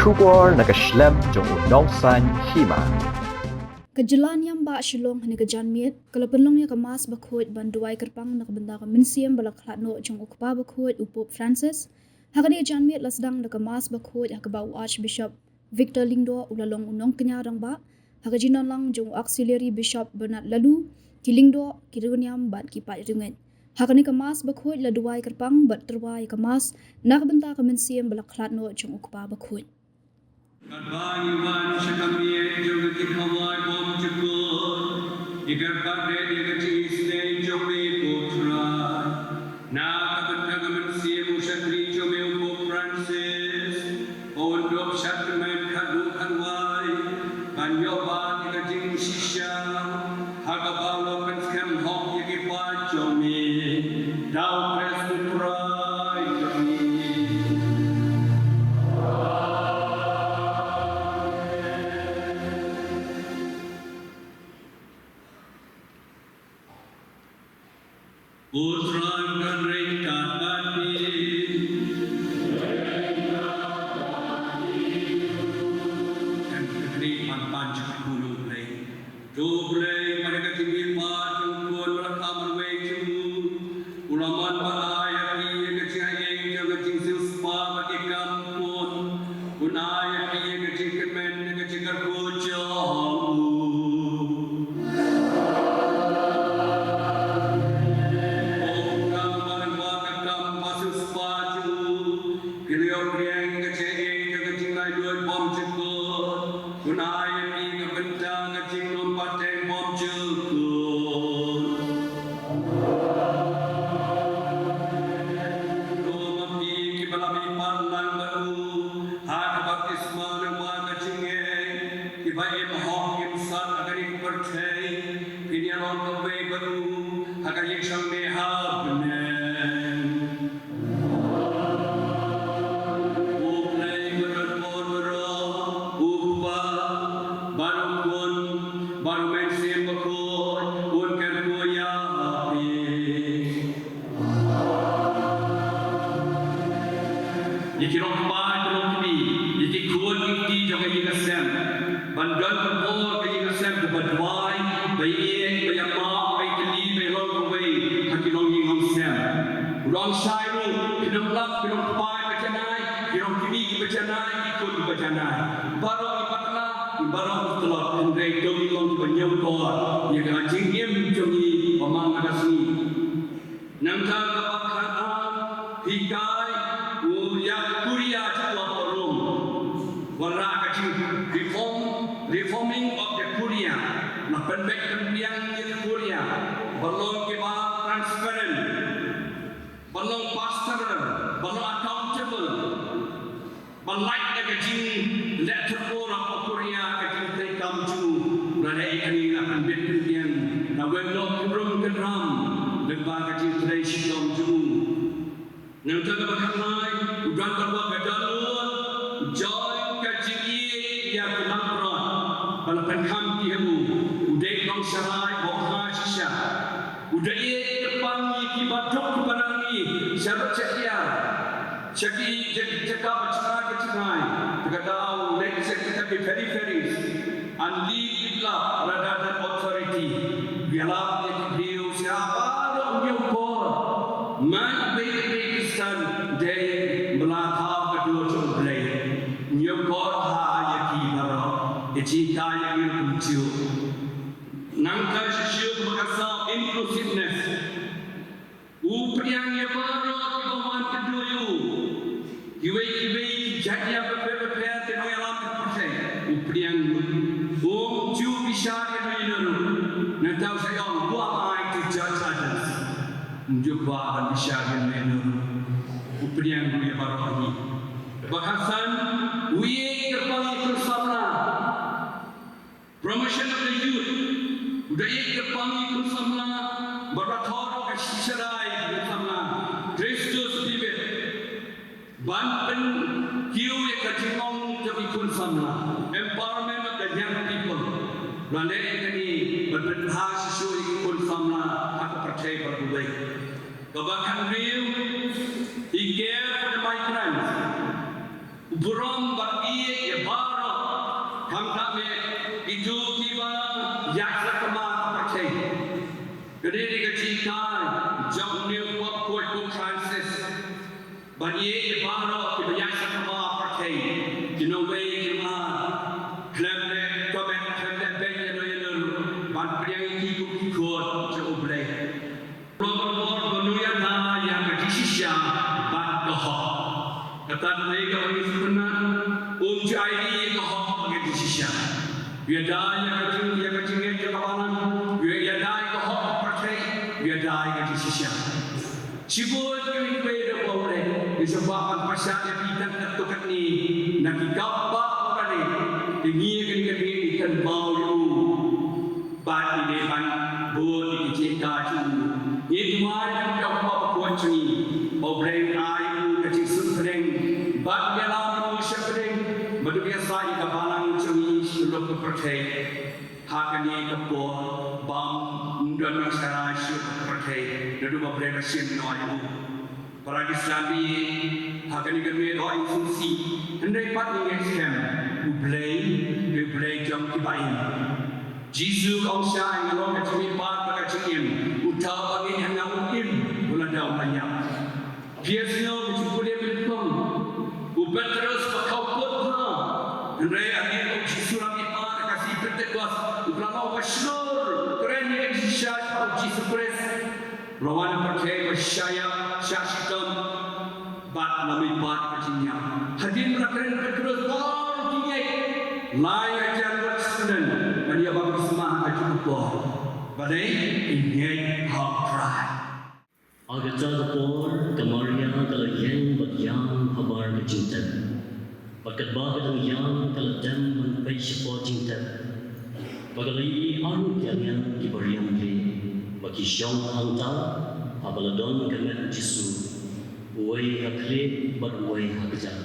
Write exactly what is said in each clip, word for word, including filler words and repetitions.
Khubor na ka shlem jong u nongsaiñ hima. Ka jylla niam bah Shillong hynne ka janmiet ka la pynlong ïa ka mass bakhuid ban duwai kyrpang na ka bynta ka mynsiem ba la khlad noh jong u kpa bakhuid u Pope Francis. Ha kane ka janmiet la sdang da ka mass bakhuid ha kaba u Archbishop Victor Lyngdoh u la long u nongkñia rangbah ha ka jingdonlang jong u Auxiliary Bishop Bernard Laloo, ki lyngdoh, ki riewniam bad ki paid riewngeit. Ha kane ka mass bakhuid la duwai kyrpang bad tyrwa ïa ka mass na ka bynta ka mynsiem ba la khlad noh jong u kpa bakhuid. Katba ngi wan sha ka miet jong ka jingkhawai bymjukut, ngi kyrpad ïa ka jingisynei jong me ko Trai. Na ka bynta ka mynsiem u shakri jong me u Pope Francis, ba un dup shad kmen khadduh khadwai ban ïoh ban ïa ka jingshisha ha kaba u la pynskhem hok ïa ki paid jong me. Da u Khrist u Trai jong ngi. U Trai un don ryngkat bad phi. Kan kynrih ban pan jingkyrkhu ïa U Blei. To U Blei, marwei ka jingim bad jong u Khun ba la kha marwei jong u, u la mon ban ai ïa phi ïa ka jingaiei jong ka jingsiewspah bad ki kam khun. Un ai ïa phi ïa ka jingkyrmen ïa ka jingkyrkhu jong u. Ko Trai, marwei ka kam bad siewspah jong u ki la ïoh pdiang ïa ka jingaiei jong ka jinglaitluid bymjukut. Un ai ïa phi ka bynta ka jinglong pateng bymjukut. Ko ma phi kiba la mihpat lang bad u ha ka baptisma lyngba ka jingngeit, kiba im hok im sat ha kane ka pyrthei, phin ïalong kawei bad u ha ka ïingshong ne ha bneng. U Blei ba don bor baroh, u Kpa, bad u Khun, bad u Mynsiem Bakhuid, un kyrkhu ïa phi. Ïa ki longkpa, ïa ki longkmie, ïa ki khun ki kti jong ka ïing ka sem, ban don ka por ka ïing ka sem kaba duwai, ba ïeit, ba ïamap, ba ïakylli, ba ïalong kawei ha ki longïing longsem. U la ong shai ruh, ki nonglap, ki longkpa kiba janai, ki longkmie kiba janai, ki khun kiba janai. Baroh ngi bakla, baroh ngi tlot, hynrei to ngin long kiba ñiewkor ïa ka jingim jong ngi ba man la ka sngi. Nangta kaba khatar, hikai u ïa ka Kuria jong u Rom. Wanrah ka jing reform, reforming of the Kuria. La pynbeit pynbiang ïa ka Kuria ban long kiba transparent, ban long pastoral, ban long accountable. Ban lait da ka jingleh tyrkhong ha ka Kuria ka jingtrei kam jong u. Lada ïa kane la pynbeit pynbiang, la wan noh kynrum kynram lyngba ka jingtrei shitom jong u. Nangta kaba khatlai, u don bad ka dohnud jong ka jingïeit ïa ki langbrot ba la pynkham ki ha u. U dei u nongsharai ba ha shisha. U da ïeit kyrpang ïa kiba duk kiba nang ïa sharud shahiar. Sha ki jaka ba jngai ba jngai. Te ka daw leit sha kita ki peripheries and lead with love rather than authority. Ïalap ïa ki briew sha baroh u ñiewkor. Mar iwei iwei i Khristan dei ba la thaw ka dur jong U Blei. Ñiewkor ha ïa ki baroh. Ïa ki ka ïa ki kumjuh. Nangta shisha kaba khatsaw, inclusiveness. U pdiang ïa baroh kiba wan kynduh ïa u. Kiwei kiwei ki jait ïa bapher bapher ki nongïalam ka pyrthei. U pdiang lut. Um ju bishar ïa uno uno ruh. Nangta u sa ong, who am I to judge others? Um ju kwah ban bishar ïa uno uno ruh. U pdiang lut ïa baroh hi. Kaba khatsan, u ïeit kyrpang ïa ki khun samla. Promotion of the youth. U da ïeit kyrpang ïa ki khun samla, bad u la thoh ka shisha ïa ki khun samla. Christus vivit. Ban pynkiew ïa ka jinglong jong ki khun samla. Empowerment of the young people. U la leh ïa kane ban pynbha shisha ïa ki khun samla ha ka pyrthei baroh kawei. Kaba khathynriew, he care for the migrants. U burom bad ïeit Kito kiba ïaid sakma ka pyrthei. Kane ka jingkren jong u Pope Francis. Ban ïeit ïa baroh kiba ïaid sakma ka pyrthei. Ki nongwei ki nongwei. Khlem leh comment, khlem leh beiñ ïano ïano ruh. Ban pdiang ïa ki kum ki khun jong U Blei. Bor bor ba u ïada ïa ka jingshisha bad ka hok. Kata ka dei kaba ngi sngewthuh, um ju ai ïa ka hok bad ka jingshisha. U ïada ïa ka jing, ïa ka jingngeit jong ka balang, u ïada ïa ka hok ka pyrthei, u ïada ïa ka jingshisha. Shibun kiwei kiwei da ba u leh, ngi sngewbha ban pyrshah ïa phi tang katto katne na ki kam ba u la leh, te ngi ïa kane ka miet ngi kynmaw ïa u. Bad ngi dei ban bud ïa ki jingkyrkhu. Ngi duwai ïa u Kpa Bakhuid jong ngi, ba U Blei un ai ïa u ka jingsngewthuh bad ïalam ïa u shaphrang, bad un ïasaid ïa ka balang jong ngi sha ka pyrthei. Ha kane ka por ba ym don nongshakri shuh ka pyrthei, naduh ba U Blei u la shim noh ïa u. Para Khristan, ha kane ka miet hooid ngi sngewsih, hynrei pat ngi ngeit skhem, U Blei, U Blei jong kiba im. Jisu u ong shai, nga long ka jingmihpat bad ka jingim, uta uba ngeit ha nga un im, wat la da u la ïap. Phi ïohsngew ka jingpule mynta, u Petros ba khawpud bha. Hynrei hadien ba u Jisu u la mihpat ha ka sngi Pentekost, u la long ba shlur, kren ïa ka jingshisha jong u Jisu Khrist. La wan ha pyrthei ba shah ïap, shah shitom, bad la mihpat ka jingïap. Hadien ba la kren Petros, baroh ki ngeit. Lai hajar ngut sngewdon ban ïoh baptisma ha kajuh ka por. Balei? Ki ngeit ha U Trai. Ha kata ka por ka Maria ka la ïeng bad ïam habar ka jingtep. Bad katba ka dang ïam ka la dem ban peit shapoh jingtep. Bad ka la ïohi arngut ki angel kiba riam riam ba ki shong hangta, haba la don ka met u Jisu, uwei ha khlieh bad uwei ha kjat.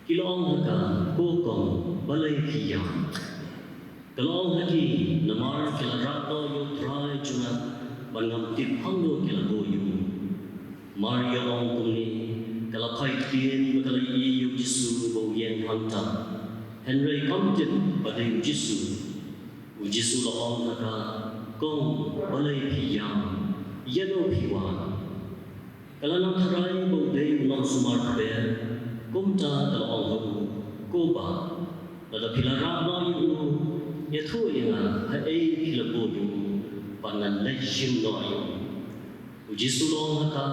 Ki la ong ha ka, ko kong, balei phi ïam? Ka la ong ha ki, namar ki la rah noh ïa U Trai jong nga, bad ngam tip hangno ki la buh ïa u. Maria ong kumne, ka la phai ktien bad ka la ïohi ïa u Jisu ba u ïeng hangta. Hynrei kam tip ba dei u Jisu. U Jisu u la ong ha ka, kong, balei phi ïam? Ïano phi wan? Ka la nang tharai ba u dei u nongsumar kper, kumta ka la ong ha u, ko bah, lada phi la rah noh ïa u, ïathuh ïa nga haei phi la buh ïa u, bad ngan leit shim noh ïa u. U Jisu u la ong ha ka,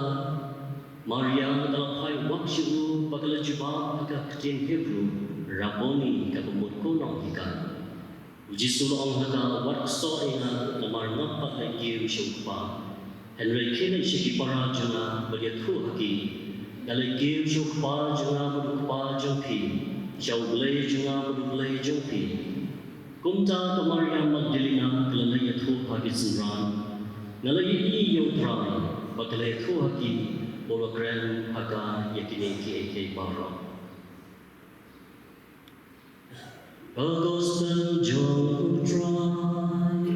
Maria. Ka la phai wad sha u bad ka la jubab ha ka ktien Hebru, Rabboni, kaba mut ko nonghikai. U Jisu u la ong ha ka, wat ksoh ïa nga, namar ngam pat leit kiew sha u Kpa. Hynrei khie leit sha ki para jong nga bad ïathuh ha ki, nga leit kiew sha u Kpa jong nga bad u Kpa jong phi, sha U Blei jong nga bad U Blei jong phi. Kumta ka Maria Magdalena ka la leit ïathuh ha ki synran, nga la ïohi ïa U Trai, bad ka la ïathuh ha ki ba u la kren ha ka ïa kine kiei kiei baroh. Ka Gospel jong U Trai.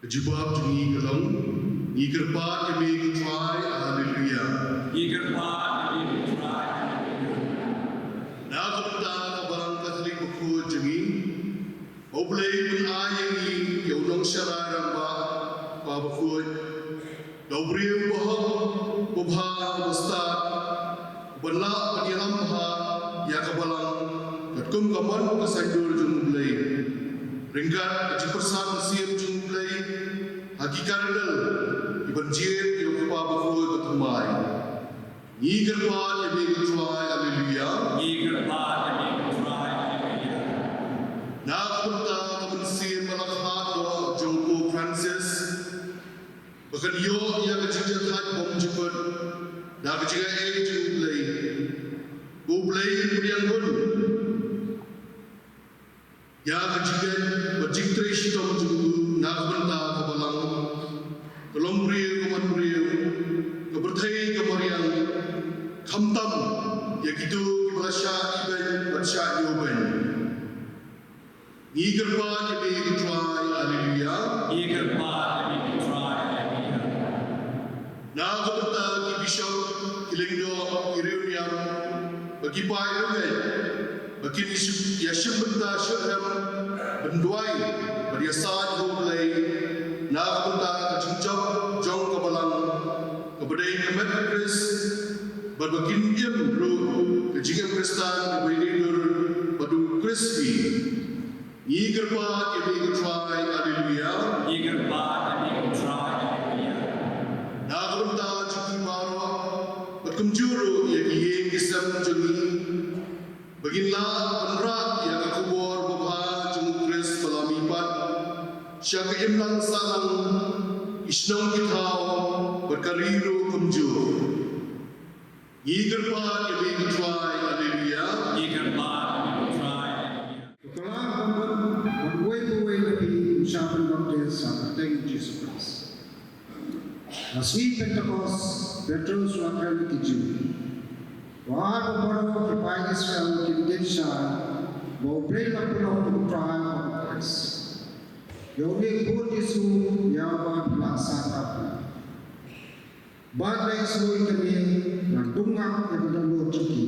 Ka jubab jong ngi ka long, ngi kyrpad ïa me ko Trai, Haleluya. Ngi kyrpad ïa me ko Trai, Haleluya. Na ka bynta ka Balang Katholik bakhuid jong ngi, ba U Blei un ai ïa ngi ïa u nongsharai rangbah, Kpa bakhuid, da u briew bahok, babha, bastad, ban lah ban ïalam bha ïa ka balang katkum ka mon ka saiñdur jong U Blei. Ryngkat ka jingpyrshang mynsiem jong U Blei ha ki Cardinal, kiban jied ïa u Kpa bakhuid ba thymmai. Ngi kyrpad ïa me ko Trai, Haleluya. Ngi kyrpad ïa me ko Trai, Haleluya. Na ka bynta ka mynsiem ba la khmat noh jong u Pope Francis, ba kan ïoh ïa ka jingjahthait bymjukut da ka jingaiei jong U Blei. Ba U Blei un pdiang hun ïa ka jingngeit bad jingtrei shitom jong u na ka bynta ka balang, ka longbriew ka manbriew, ka pyrthei ka mariang, khamtam ïa kito kiba la shah ibeiñ bad shah ñiewbeiñ. Ngi kyrpad ïa me ko Trai, Haleluya. Ngi kyrpad ïa me ko Trai, Haleluya. Na ka bynta ki bishop, ki lyngdoh, ki riewniam, Ba ki paid riewngeit ba kin ïa shim bynta shuh ban duwai bad ïasaid ha U Blei na ka bynta ka jingjop jong ka balang kaba dei ka met U Khrist, bad ba kin im ruh ka jingim Khristan kaba ïadei dur bad U Khrist hi. Ngi kyrpad ïa me ko Trai, Haleluya. Ngi kyrpad ïa me ko Trai, Haleluya. Na ka bynta jong ngi baroh bad kumjuh ruh ïa ki ïing ki sem jong ngi, ba ngin lah ban rah ïa ka khubor babha jong U Khrist ba la mihpat sha ka imlang sahlang, ki shnong ki thaw bad ka ri ruh kumjuh. Ngi kyrpad ïa me ko Trai, Haleluya. Ngi kyrpad ïa me ko Trai, Haleluya. To kylla ka bamut bad uwei pa uwei na phi un shah pynbaptis ha ka kyrteng Jisu Khrist. Ha ka sngi Pentekost, Petros u la kren ïa ki Jiw. U la ai ba baroh ki paid Israel kin tip shai ba U Blei la pynlong U Trai bad U Khrist. Ïa une u Jisu, ïa uba phi la sah tap. Bad la ïasnoh ïa kane, la dung ïa ka dohnud jong ki.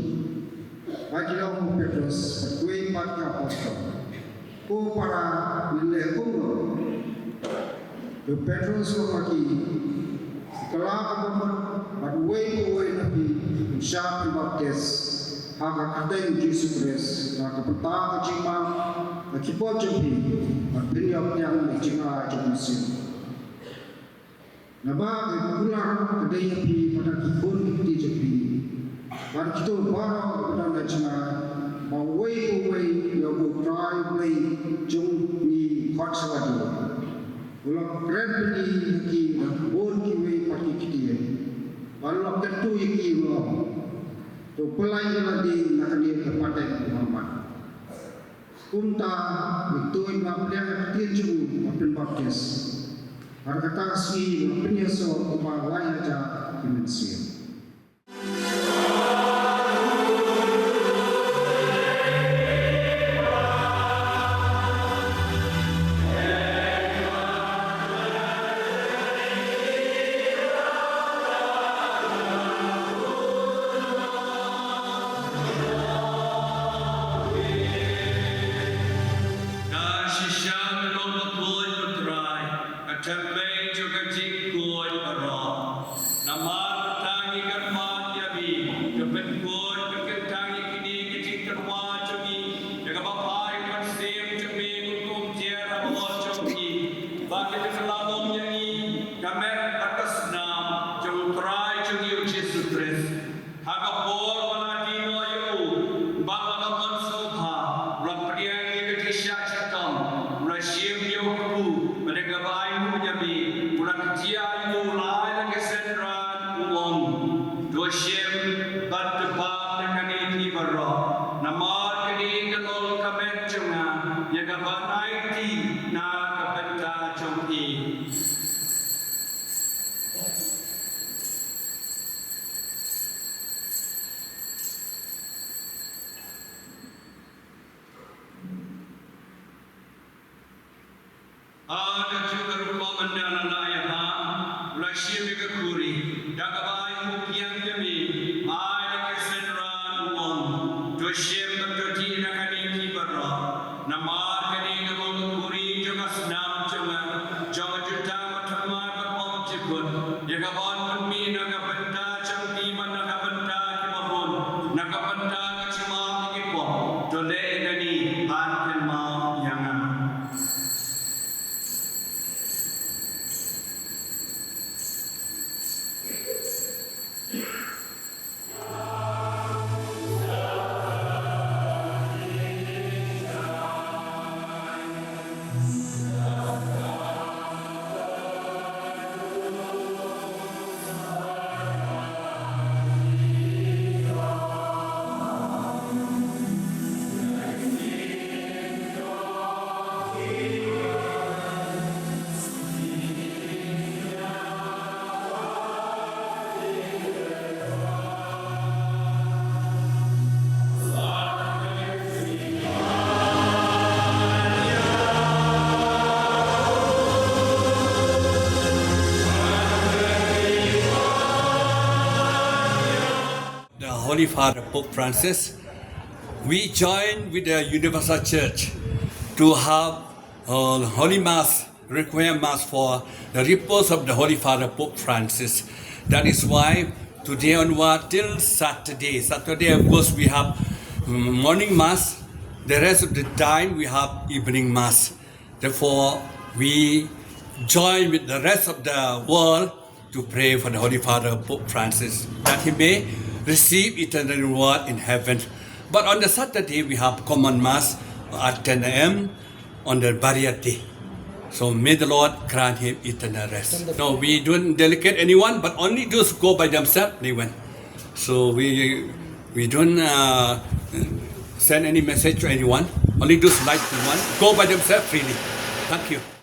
Bad ki la ong ha u Petros bad kiwei pat ki apostol, ko para, ngin leh kumno? Te u Petros u ong ha ki, kylla ka bamut bad uwei pa uwei na phi un shah pynbaptis ha ka kyrteng Jisu Khrist na ka bynta ka jingmap na ki pop jong phi, bad phin ïoh pdiang ïa ka jingai jong U Mynsiem. Naba ka kular ka dei ïa phi bad ïa ki khun ki kti jong phi, bad kito baroh kiba don ha jngai, ba uwei pa uwei u ïoh ba U Trai U Blei jong ngi u khot sha lade. U la kren bynta ïa ki da bun kiwei pat ki ktien, bad u la kyntu ïa ki, u la ong, to pyllait ïa lade na kane ka pateng ba mat. Kumta, kito kiba la pdiang ïa ka ktien jong u la pynbaptis. Bad ha kata ka sngi la pynïasoh kumba lai hajar ki mynsiem. Ka shisha ka long ka koit, ko Trai, ka tyrmai jong ka jingkoit baroh. Namar kata ngi kyrpad ïa me, to pynkoit pynkyntang ïa kine ki jingtyrwa jong ngi, ïa kaba phai ka mynsiem jong me kum kumjuh ha bor jong ngi, ba kin kylla long ïa ngi ka met bad ka snam jong U Trai jong ngi U Jisu Khrist. Ha ka por ba la die noh ïa u, bad la ka mon sngewbha, u la pdiang ïa ka jingshah shitom, u la shim ïa u kpu, bad da kaba ainguh ïa me, u la kjia ïa u, u la ai la ka synran, u ong, to shim bad to bam na kane phi baroh, namar kane ka long ka met jong nga, ïa kaban aiti na ka bynta jong phi. Ha kajuh ka rukom ynda la lah ïa bam, u la shim ïa ka khuri, da kaba ainguh pdiang ïa me, ai la ka synran, u ong, to shim bad to dih na kane phi baroh, namar kane ka long ka khuri jong ka snam jong nga, jong ka jutang bathymmai bad ym jukut, ïa kaban pynmih na ka bynta jong phi bad na ka bynta kiba bun, na ka bynta ka jingmap ïa ki pop. To leh ïa kane ban kynmaw ïa nga. Holy Father Pope Francis, we join with the Universal Church to have a Holy Mass, Requiem Mass for the repose of the Holy Father Pope Francis. That is why today onward till Saturday, Saturday of course we have mm, morning Mass, the rest of the time we have evening Mass. Therefore, we join with the rest of the world to pray for the Holy Father Pope Francis that he may receive eternal reward in heaven. But on the Saturday, we have common Mass at ten a m on the Barrier Day. So may the Lord grant him eternal rest. No, we don't delegate anyone, but only those who go by themselves, they went. So we we don't uh, send any message to anyone. Only those like to want go by themselves freely. Thank you.